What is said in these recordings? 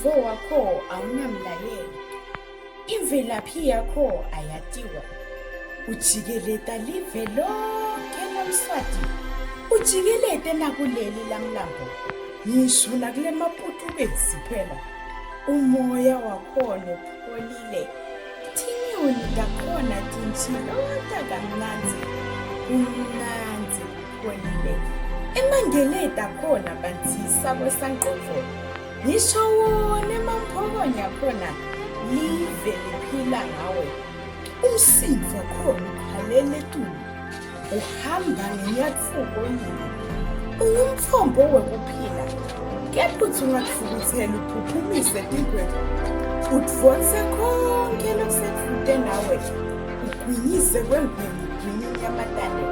Umlandvo wakho awunamlayelo, imvelaphi yakho ayatiwa. Ujikeleta live lonke lamSwati, ujikelete nakuleli lamlambo, ngisho nakule maPutukezi phela. Umoya wakhona upholile, tinyoni takhona tintshilota kamnandzi, kumnandzi kupholile. Emangeleti akhona bandzisa kwesanqovo, ngisho wona emamphokonya khona live liphila ngawe. Umsindvo khona ukhalela etulu, uhamba ngenyatfuko yini? Ungumthombo wekuphila, kepha uthi ungathukuthela uphuphumise tingwebo, udvonse konke lokusedvute nawe, ugwinyise kwengwenya ugwinye inyamatane.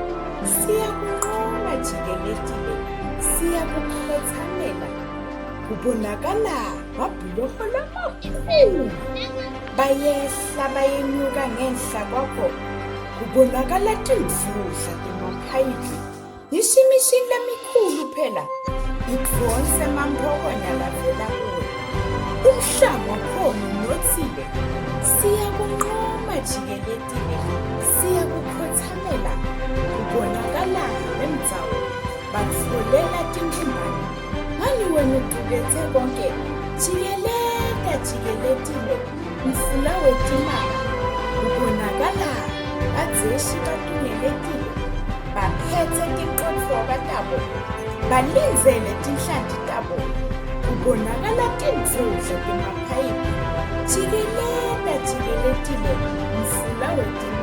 Siyakunqoba jikeletile, siyakukhothamela. Kubonakala mabhuloho lamakhulu bayehla bayenyuka ngenhla kwakho kubonakala timvudla temaphayiphi ngisho imishini lemikhulu phela idvonse emampokonya lavela kuwe umhlaba wakhona unothile siyakunqoma jikeletile siyakukhothamela kubonakala lemdzawo batfolela tinkumbane ngani wena uqukethe konke jikeleta jikeletile mfula wetimanga kubonakala badzeshi batungeletile baphethe tiqotfoka tabo balindzele tinhlanti tabo kubonakala tindvudla temaphayiphi jikeleta jikeletile mfula wetimanga.